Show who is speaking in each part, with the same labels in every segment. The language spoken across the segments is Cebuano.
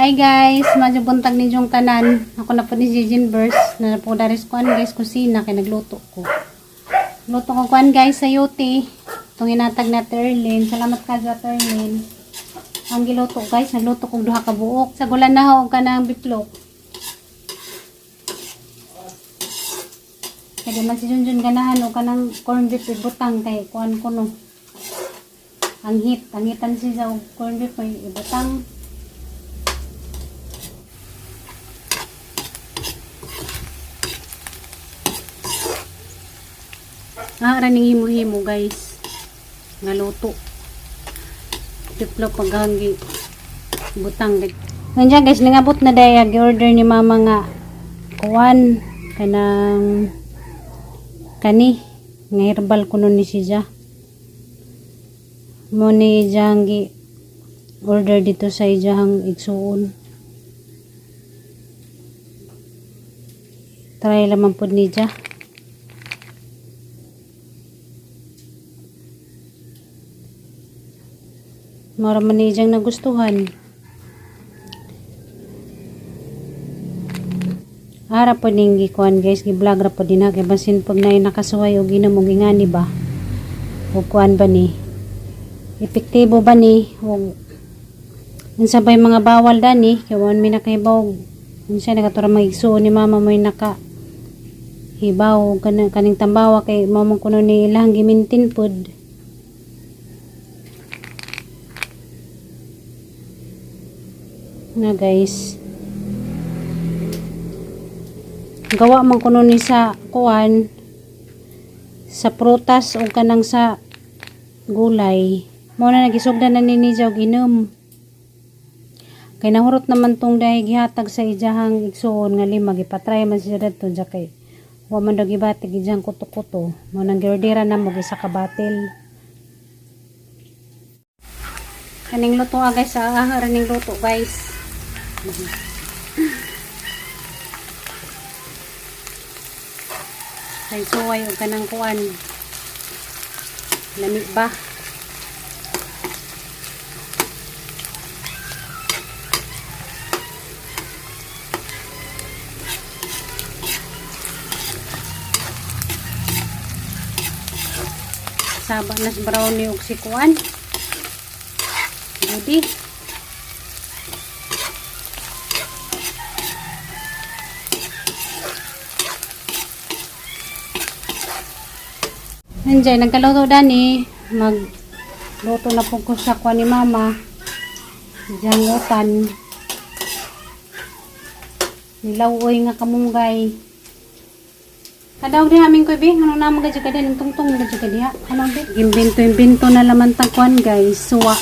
Speaker 1: Hi guys, madyo buntag ninyong tanan. Ako na po ni Jijin Verse. Na po daris kuan guys, kusina kay nagluto ko. Luto ko kuan guys sa yuti. Itong inatag na Terlin. Salamat ka sa Terlin. Ang giluto guys, nagluto kog duha ka buok. Sa gulan na ho ka ng biplok. Kaya man si Junjun ganahan o kanang corn beef ibutang kay kuan ko no. Ang hit, ang hitan siya og corn beef may ibutang. Ah, raning himo-himo guys. Nga luto. Diplo paghangi butang. Nandiyan guys, nangabot na daya gi-order ni mama nga kuan kanang kani nga herbal kuno ni siya. Mo ni ijang gi order dito sa ijang igsuon. Try lamang pud niya. Mora man ni ijang nagustuhan. Ara po ning gikuan guys, gi-vlog ra po din ha kay basin pag naay nakasuway og inom og ingani ba. Og kuan ba ni? Epektibo ba ni? Og unsa bay mga bawal dani kay wa man mi nakahibaw unsa nakatura mga igsuon ni mama mo'y naka hibaw kaning kaning tambawa kay mao man kuno ni ilang gimintin pod. Na guys, gawa man kuno ni sa kuan, sa prutas o kanang sa gulay. Mo na nagisugdan na ni niya og inom kay nahurot naman tong dahil gihatag sa ijahang igsuon nga lima, gipatry man siya dadto dya kay wa man daw gibatig ijahang kuto-kuto. Mo nang giordera na mo isa ka batil kaning luto ah guys, ah raning luto guys. Kay suway og kanang kuan, lami ba. Saba nas brownie og si kuan. Budi. Nandiyan, nagkaluto dani. Magluto na po ko sa kuan ni mama. Diyan utan. Nilawoy nga kamunggay. Kadaog di amin ko, be. Ano na mga ka din, tungtong mga ka diha. Ano be? Imbento, imbento na laman tagkuan guys. Suwa.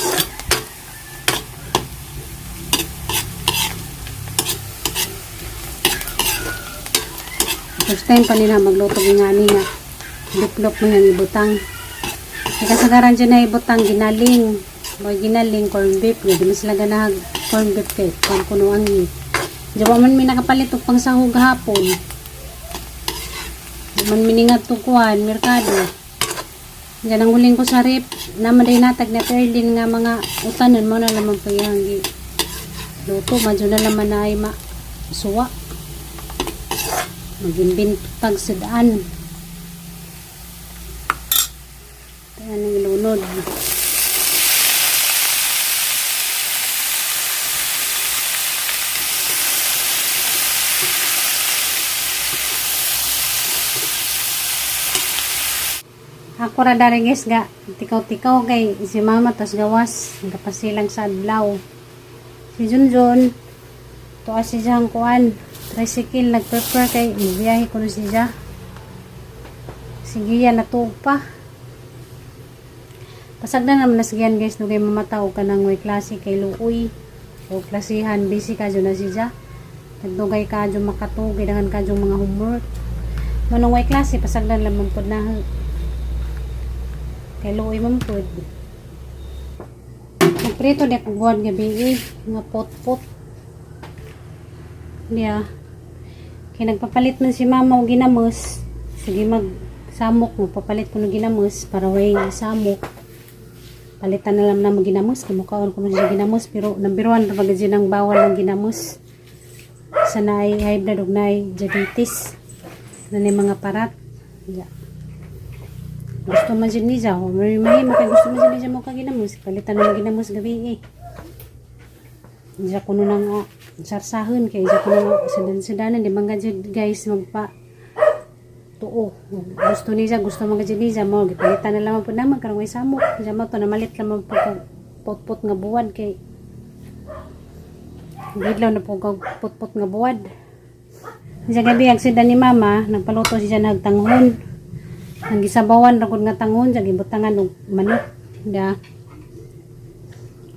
Speaker 1: First time pa nila magluto ng nga nga. Luplop mo yung ibutang. Kaya kasagaran dyan na ibutang ginaling. Mga ginaling corn beef. Nga di man sila ganahag corn beef kay kuan kuno ang hit. Diyan man may nakapalit og pangsahog hapon. Di man miningat to kuan, merkado. Diyan ang huling ko sa rep. Naman day natag na Perlin nga mga utanon mo na naman po yung luto. Madyo na naman na ay ma suwa. Magimbinto tag sa daan. Kaya nang ilunod. Ako ra dari guys ga tikaw-tikaw kay si mama tas gawas kapasilang sa adlaw. Si Junjun tuwa si Jang kuan tricycle, nagprepare kay biyahe ko si siya. Sige yan natuog pa. Pasagdan naman na siyan guys no kay mamataw ka ng way klase kay luoy o klasihan, busy ka na siya. Nagdugay ka dyan makatug, kailangan ka dyan mga homework. Manong way klase, pasagdan lamang pod na kay luoy man pod. Nagprito di ako buwan gabi eh, nga pot-pot. Niya. Kay nagpapalit man si mama og ginamos. Sige mag samok mo, papalit ko ng ginamos para way samok. Palitan na lang na mo ginamos kay mukaon ko siya ginamos, pero number one ra bagay ang bawal ng ginamos sa naay high blood ug naay diabetes na ni mga parat. Ya. Gusto man jud niya, o may mahimo kay gusto man jud niya mo ka ginamos, palitan na mo ginamos gabi eh. Diya kuno nang sarsahon kay diya kuno nga sedan-sedanan di man jud guys magpa tuo. Gusto niya, gusto man jud niya mo gipalitan na lamang pud naman karon way samok. Diya mo to namalit lamang pud kog potpot nga buwad kay gidlaw na po kog potpot nga buwad. Diya gabi ang sedan ni mama, nagpaluto siya nagtanghon. Ang gisabawan ra gud nga tanghon, diya gibutangan og manok. Diya.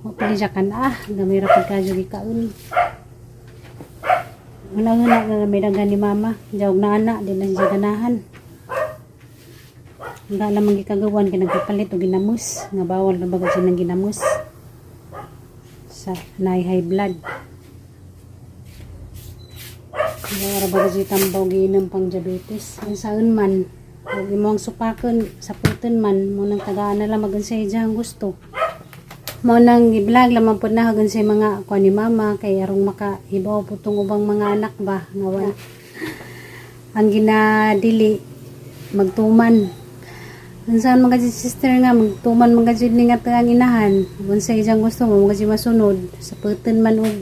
Speaker 1: Wa pa ni siya kan ah, gamay ra pud kadyo gikaon. Una-una na may daghan ni mama, diya og naana, di na siya ganahan. Wala lamang gikagawan kay nagpapalit og ginamos, nga bawal na bagay siya ng ginamos sa naay high blood. Kaya ra ba kasi tambaw giinom pang diabetes. Ang saon man, huwag imong supakan, saputan man, mo nang tagaan na lang mag-unsay ang gusto. Mo nang i-vlog lamang po na hagan sa mga kuan ni mama kay arong makahibaw po tong ubang mga anak ba nga wala. Ang ginadili magtuman. Unsa man mga sister nga magtuman mga jud ni nga ang inahan. Unsay iyang gusto mo mga masunod, saputan man og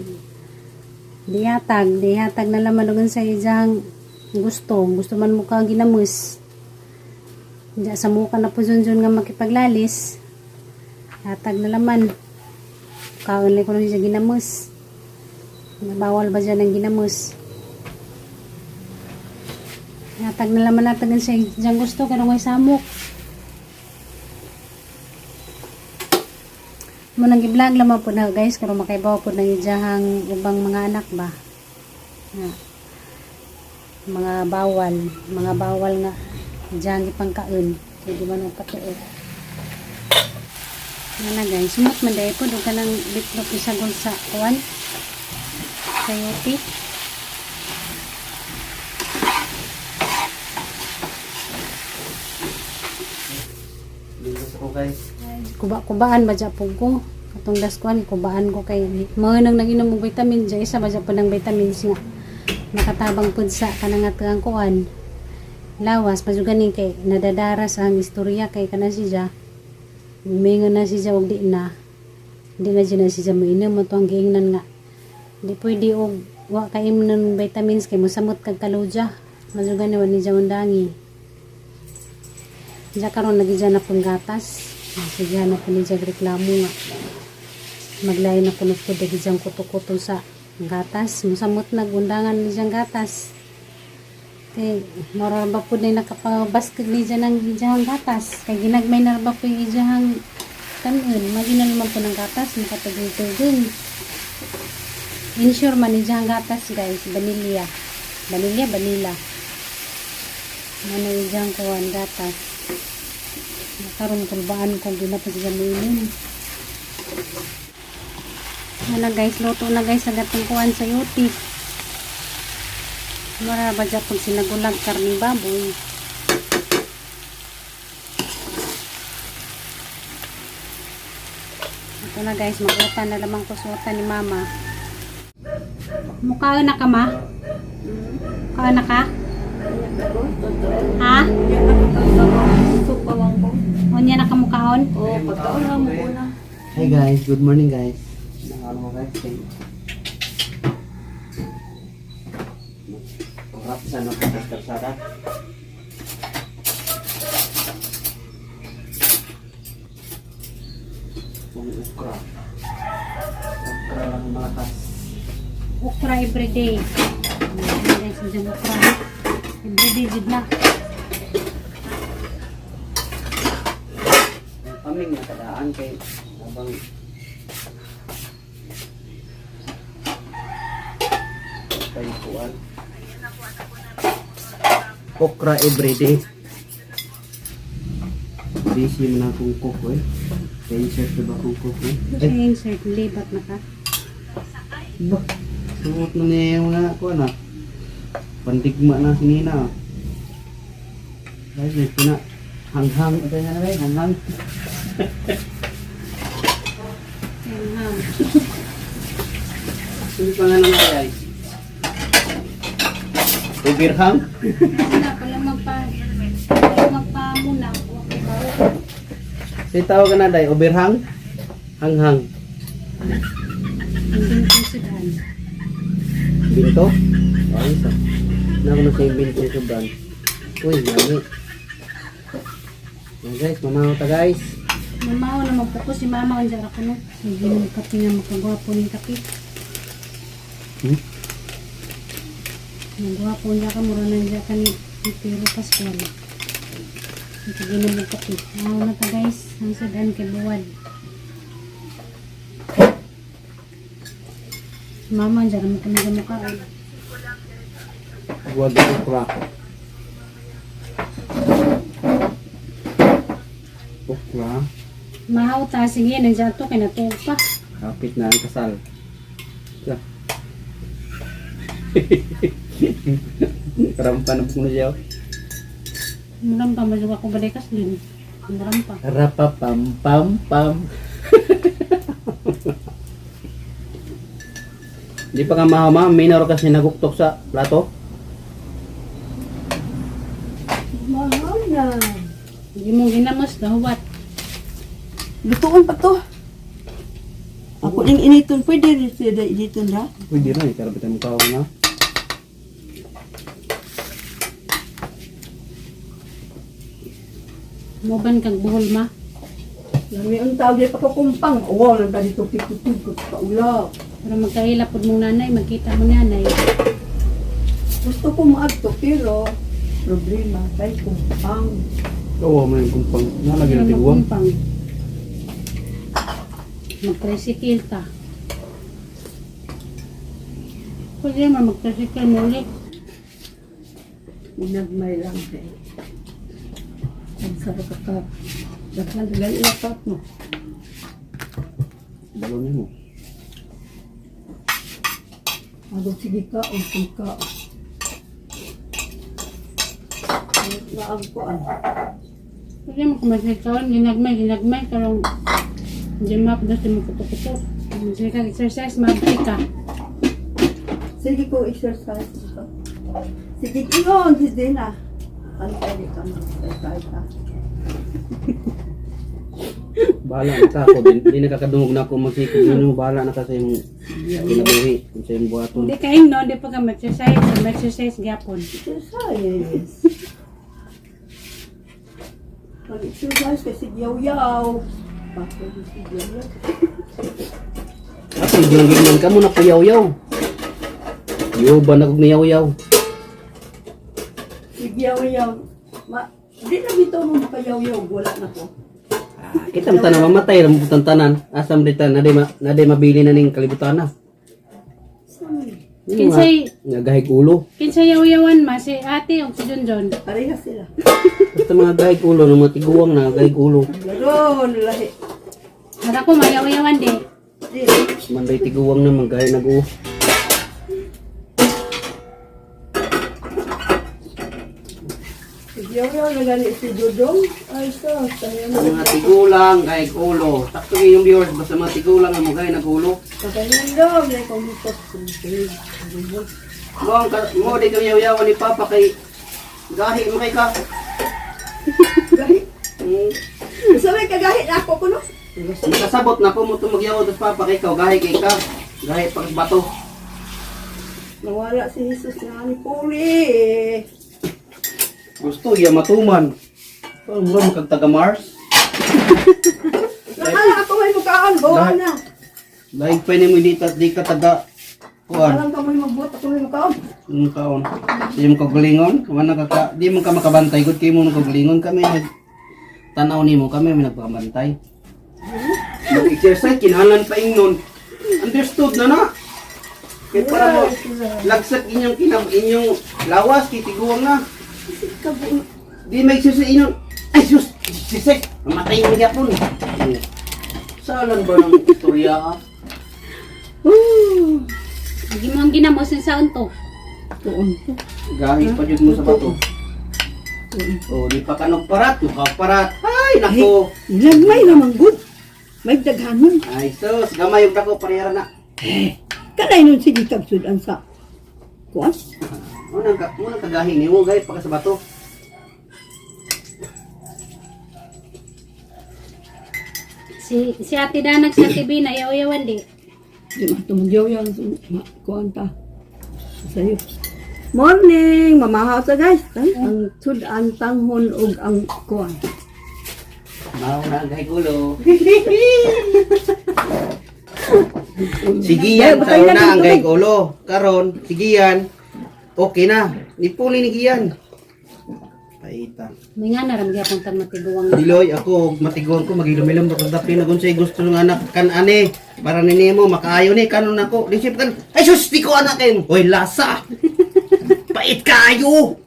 Speaker 1: dihatag, dihatag na laman og unsay iyang gusto. Gusto man mo ka ginamos. Diya sa muka na po zun nga makipaglalis. Hatag na laman. Kaon ko na siya ginamos. Bawal ba dyan ang ginamos? Hatag na laman natin siya diyang gusto kaya ngay samok. Mo nang i-vlog lamang po na guys karon makaibaw po ng iyahang ubang mga anak ba. Nga mga bawal nga iyahang ipangkaon kay di man ang patuo. Nga na guys, sumot man dahil po doon ka ng bitlog isagol sa kuwan. Sayote.
Speaker 2: Lingos ako, guys.
Speaker 1: Kuba-kubaan ba dya po ko? Katong daskuan, kubaan ko kay mga nang naginom og vitamin dya, isa ba dya po ng vitamins nga nakatabang pud sa kanang atuang kuan. Lawas, pasuganin kay nadadaras ang istorya kay kana siya. Mingon na siya og di na. Di na siya na siya moinom mo to ang giingnan nga. Di pwede og wa ka imnon vitamins kay mosamot kag kaludya. Masugan ni wa ni siya undangi. Diya karon lagi dyan na pong gatas. Sige na po niya reklamo nga. Maglain na kuno po dagi diyang kuto-kuto sa gatas. Musamot nagundangan ni diyang gatas. Kay mora ba po na nakapabaskag ni dyan ang iyang gatas. Kay ginagmay na ba po yung iyang kanon. Magina naman po ng gatas. Makatugol-tugol. Insure man ni diyang gatas, guys. Vanilla. Vanilla, vanilla. Ano yung diyang kuwan gatas. Nakaroon kulbaan kung ginapos siya moinom. Ano guys, luto na guys ang atong kuwan sa yuti. Mara ba dyan pag sinagulag karning baboy. Ito na guys, magutan na lamang kusutan ni mama. Mukha na ka, ma? Mukha na ka? Ha?
Speaker 3: Supawang ko.
Speaker 1: Unya na ka mukhaon?
Speaker 3: Oo, pagkaon lang mo una.
Speaker 2: Hi guys, good morning guys. Nangaon mo guys kay Kurap sa no sa kalsada. Kung ukra. Ukra lang malakas.
Speaker 1: Okra everyday. Ayan, guys, dyan okra. Everyday jud na.
Speaker 2: Ang paming nakadaan kay habang kay kuan. Okra everyday. Busy man akong cook eh. Insert na ba akong cook eh?
Speaker 1: Ay, insert libat na ka.
Speaker 2: Ba, sumot na niya yung mga kuan ah. Pandigma na si Nina ah. Guys, ito na. Hanghang, ito na ba? Hanghang. Sino pa nga naman ay? Ubirhang?
Speaker 1: Wala pala magpa magpa muna ako ba?
Speaker 2: Si tawag ka na day, ubirhang? Hanghang.
Speaker 1: Hindi ko sudan.
Speaker 2: Binto? Ay, isa. Nako na sa yung binto yung sobrang. Uy, mami. Yan guys, mamaho ta guys.
Speaker 1: Mamaw na magpuko si mama unsa ra kuno. Sige mo kape nga makagwapo ning kape.
Speaker 2: Hmm?
Speaker 1: Magwapo niya ka mura na niya ka ni Pero Pascual. Sige na mo kape. Mamaw na ta guys, ang sudan kay buwad. Si mama unsa ra mo kuno sa mukha.
Speaker 2: Huwag okra. Okra.
Speaker 1: Mahaw ta sige nandiyan to kay natuog pa.
Speaker 2: Kapit na ang kasal. Ya. Karampa na po na siya.
Speaker 1: Muram pa majuga ko balikas din. Muram pa.
Speaker 2: Rapapam pam pam. Di pa ka mahama, minor kasi naguktok sa plato.
Speaker 3: Mahal na.
Speaker 1: Hindi mo ginamos dahuwat.
Speaker 3: Lutuon pa to. Ako ning initon pwede rin siya initon ha.
Speaker 2: Pwede rin, karapitan mo tao na.
Speaker 1: Moban kag buhol ma.
Speaker 3: Lami ang tawag di pa ko kumpang. Wow, nang dito pitutug ko paula.
Speaker 1: Pero magkaila pud mong nanay, magkita mo nanay.
Speaker 3: Gusto ko maadto pero problema kay kumpang.
Speaker 2: Oo, may kumpang. Nalagyan
Speaker 1: Pero
Speaker 2: natin uwang.
Speaker 1: magkumpang. Mag-tricycle ta. Pwede man mag-tricycle mo ulit.
Speaker 3: Inagmay lang kay. Ang sarap ka. Daghan daghan ilapat mo.
Speaker 2: Balon mo.
Speaker 3: Adto sige ka o sige ka. Naag ko ah.
Speaker 1: Pwede mo kumatricycle, ginagmay, ginagmay, karong hindi mapdos mo kuto-kuto. Sige ka exercise, mabti ka.
Speaker 3: Sige ko exercise ito. Sige ingon si Dina. Ano pwede ka mag-exercise ha?
Speaker 2: Bahala na ka ako. Di nakakadungog na ako magsikog ninyo. Bahala na ka sa imong kinabuhi. Kung sa imong buhaton.
Speaker 1: Hindi ka no, hindi pa ka mag-exercise, mag-exercise gyapon.
Speaker 3: Exercise. Mag-exercise kasi yaw-yaw. Bakit si yaw-yaw?
Speaker 2: Ako, ginang ka mo na kuyaw-yaw. Yo, ba na kog niyaw-yaw?
Speaker 3: Si yaw-yaw. Ma, di na bitaw mo makayaw-yaw. Wala na ko.
Speaker 2: Ah, kita mo tanan mamatay ra mo putang tanan. Asam di tan na di mabili na ning kalibutan na.
Speaker 3: Saan?
Speaker 1: Kinsay
Speaker 2: Nga gahig ulo.
Speaker 1: kinsay yaw-yawan ma si ate o si Junjun.
Speaker 3: Parehas sila.
Speaker 2: Basta mga gahig ulo ng mga tiguang na gahig ulo.
Speaker 3: Laro, lahi.
Speaker 1: Mara ko mayaw-yawan di.
Speaker 3: Di.
Speaker 2: Manday tiguang na mga gahig nag-uo.
Speaker 3: Si yaw-yaw na gani si Dodong. Ay, sa. Tayo na.
Speaker 2: Mga tigulang gahig ulo. Sakto yung viewers basta mga tigulang ang mga gahig nag-ulo.
Speaker 3: Pagayon daw. May kumutot.
Speaker 2: Mo ang mo di kami yaw-yawan ni Papa kay gahi mo kay ka.
Speaker 3: Gahi.
Speaker 2: Hmm.
Speaker 3: Sa may kagahi na ako kuno.
Speaker 2: Nakasabot na ko mo tumagyaw tas Papa kay ikaw gahi kay ka. Gahi pag bato.
Speaker 3: Nawala si Jesus na ni Puli.
Speaker 2: Gusto iya matuman. Oh, mura mo kag taga Mars.
Speaker 3: Nakala ako may mukaan, bawa na.
Speaker 2: Dahil pa nimo hindi ta di ka taga kuan.
Speaker 3: Alam ka may magbuot ako may mukaan.
Speaker 2: Yung kaon. Di mo kagalingon, wala ka ka, di mo ka makabantay gud kay mo kagalingon kami nag tanaw nimo kami may nagpabantay. Mag-exercise kinahanglan pa ingnon. Understood na na. Kay para mo lagsak inyong kinab inyong lawas kay tiguang na. Di may exercise inyong ay sus, sisek, mamatay mo gyapon. Salan ba ng istorya? Ah?
Speaker 1: Hindi mo ang ginamos sa saon to.
Speaker 3: Tuon.
Speaker 2: Gahi pa jud mo sa bato. Oh, di pa kanog parat, muka parat. Ay, nako.
Speaker 3: Nagmay naman good. May daghanon.
Speaker 2: Ay sus, gamay yung dako parehara na.
Speaker 3: Kanay nun sige kag sudan sa kuan.
Speaker 2: Unang kagahi nimo gay pagka sa bato.
Speaker 1: Si Ate Danag sa TV na iyaw-iyawan di.
Speaker 3: Di man tumugyaw yan kuan ta. Sayo. Morning, mamahaw sa guys. Ay, ang sudan tanghon ug ang kuan.
Speaker 2: Mao na ang gulo. Sige yan,
Speaker 3: Ay,
Speaker 2: sa una
Speaker 3: butay na
Speaker 2: ang
Speaker 3: tubig.
Speaker 2: gulo. Karon, sige yan. Okay na. Nipuli ni Gian. Paita.
Speaker 1: May nga naram gyapon tag matiguang.
Speaker 2: Diloy, ako, matiguan ko, magilom-ilom, ako dapin, kung sa'yo gusto ng anak, kan ane, para ni mo, makaayo ni, kanon ako, di siya kan, ay sus, di ko anak kayo, hoy, lasa, pait kayo,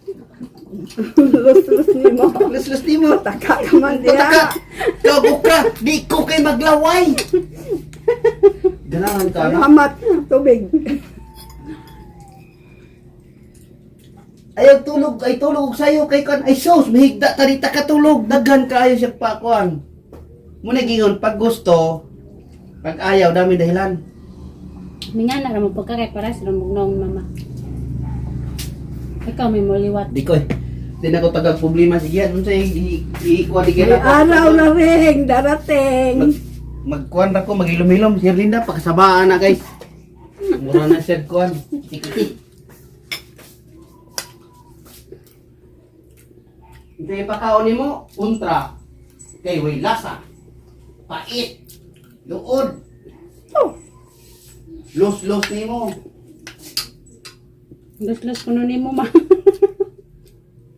Speaker 3: Lus-lus nimo.
Speaker 2: lus-lus di mo,
Speaker 3: Taka ka man diha.
Speaker 2: pataka, kago ka, di ko kay maglaway. Ganahan ka, anak.
Speaker 3: Salamat tubig.
Speaker 2: Ayaw tulog, ay tulog sa'yo, kay kan, ay sus, mahigda ka dita ka tulog, daghan kaayo siya pakuan. Muna gingon, pag gusto, pag ayaw, dami dahilan.
Speaker 1: May nga naram mo pagka kay para sa mugnaong mama. Ikaw may moliwat.
Speaker 2: Di ko eh. Di na ko tagal problema sige. Ano sa ikuha di
Speaker 3: May
Speaker 2: kaya
Speaker 3: araw na rin darating.
Speaker 2: Magkuan ra ko magilom-hilom si Linda pagkasabaan na guys. Mura na siya kuan. Tikiti. Hindi pa kaon nimo untra. Kay way lasa. Pait. Luod.
Speaker 3: Oh,
Speaker 2: Los-los nimo.
Speaker 1: Luslos kuno nimo ma.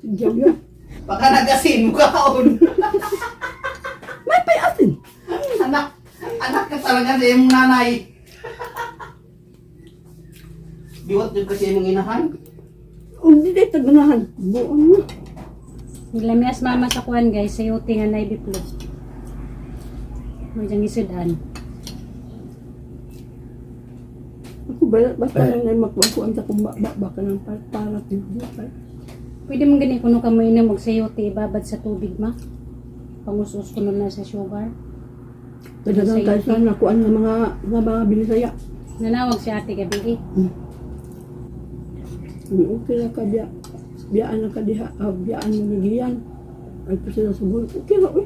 Speaker 3: diyan yun.
Speaker 2: Baka nagasin mo kaon.
Speaker 3: May payasin.
Speaker 2: Anak, anak ka talaga sa imong nanay. Biwat jud kasi imong inahan.
Speaker 3: Hindi dito tagunahan. Buong mo.
Speaker 1: Naglamias mama sa kuan guys, sa yuti nga na ibiplo. Mo diyang isudan.
Speaker 3: Ako ba, basta lang na makuha sa kung ba, baka ng para hindi pa.
Speaker 1: Pwede mong gani kuno ka mo inom og sayote ibabad sa tubig ma. Pangus-us kuno na sa sugar.
Speaker 3: Talagang tayo sa nakuan ng mga binisaya.
Speaker 1: Nanawag si Ate gabi eh.
Speaker 3: Okay na ka biya. Biyaan na ka diha, biyaan mo giyan. Ay pa sila sa buhay. Okay ra uy.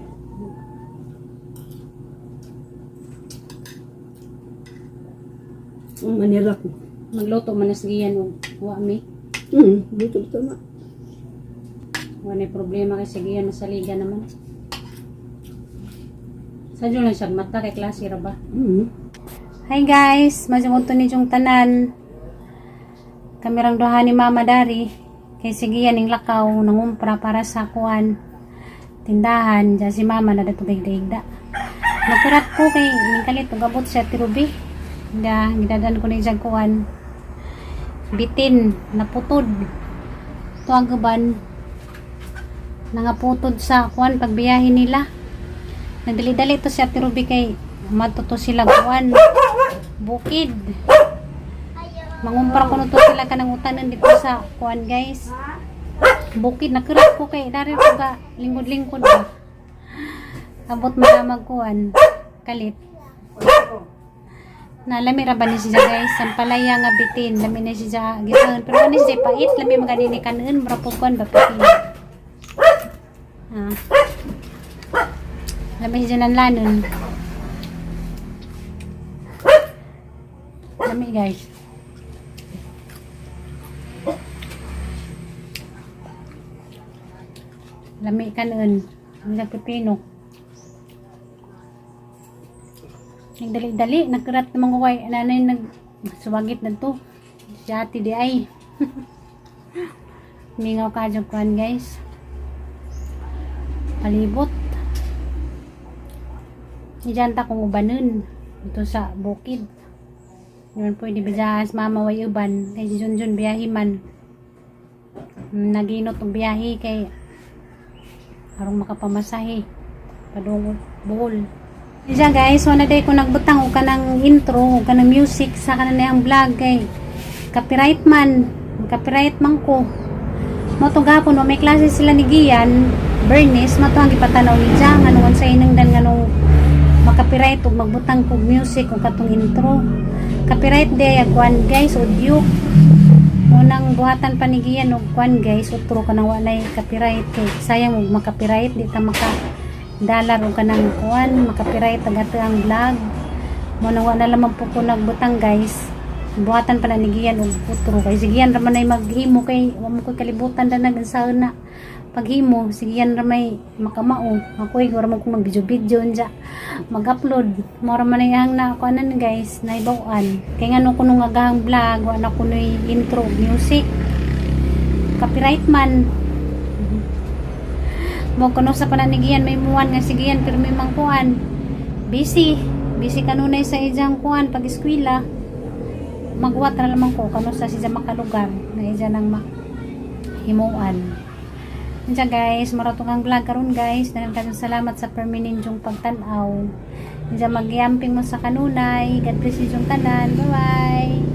Speaker 3: Ang Manila ko.
Speaker 1: Magluto man na sigiyan og wa mi.
Speaker 3: Dito tama.
Speaker 1: Wa na problema kay sigiyan masaligan naman. Sadyo lang siya mata kay klase ra ba. Hi guys, masunod ni yung tanan. Kamirang duha ni Mama Dari. Kay sige yan ning lakaw nangumpra para sa kuan tindahan. Diyan si Mama na dato higda. Nagkurat ko kay ning kalit gabot siya tirubi. Da gidadan ko ni dyan kuan. Bitin naputod. Tuwag gaban nangaputod sa kuan pagbiyahe nila. Nagdali-dali to si Ate Ruby kay matuto sila kuan bukid. Mangumpra ko to sila kanang utanan dito sa kuan guys. Bukid nakurat ko kay dari ko ga lingkod-lingkod ba. Abot malamag kuan kalit. Na lami ra ba ni siya guys, sampalaya nga bitin, lami na siya gisaon pero ani siya pait, lami magani ni kanon, mura po kuan ba pitin. Ah. Lami siya nanlanon. Lami guys. Lami kanon. Ang pipino. Nagdali-dali, nagkarat na mga kuway. Nanay nag suwagit na to. Si ate di ay. Mingaw ka dyan kuhan guys. Palibot. Diyan ta kung ubanon. Dito sa bukid. Yun pwede biyahas mama way uban. Kay si Junjun biyahe man. Naginot og biyahe kay arong makapamasahe. Padung Bohol. Diyan guys, wala day ko nagbutang og kanang intro og kanang music sa kanan niyang vlog kay copyright man. Copyright man ko. Mo to gapon may klase sila ni Gian, Bernice, mo to ang gipatanaw ni Jang anong sa inang dan nganong Makapiright og magbutang kog music o katong intro. Copyright day kuan, guys, audio. Unang buhatan pa ni Gian og kuan, guys, outro, kanang wa nay copyright, kay sayang og makapiright, di ta maka dalar og kanang kuan, makapiright ang ato ang vlog. Mo nang wa na lamang po ko nagbutang, guys. Buhatan pa na ni Gian og outro kay si Gian ra man ay maghimo, kay wa mo ko kalibutan danag unsaon na paghimo. Si Gian ra may makamao, ako ay ra man ko mag video video unja mag-upload. Mo ra man ay ang na kuanan, guys, naibaw-an kay ngano kuno nga gahang vlog wa na kunoy intro ug music, copyright man mo kuno sa pananigian. May muwan nga si Gian pero may mangkuan, busy busy kanunay sa ijang kuan pag eskwela. Magwat ra lamang ko kano sa siya makalugar na ija nang ma himuan. Unsa, guys, mao ra tong ang vlog karon, guys. Daghang kayong salamat sa permanent yung pagtan-aw. Unsa, magyamping mo sa kanunay. God bless inyong tanan. Bye bye.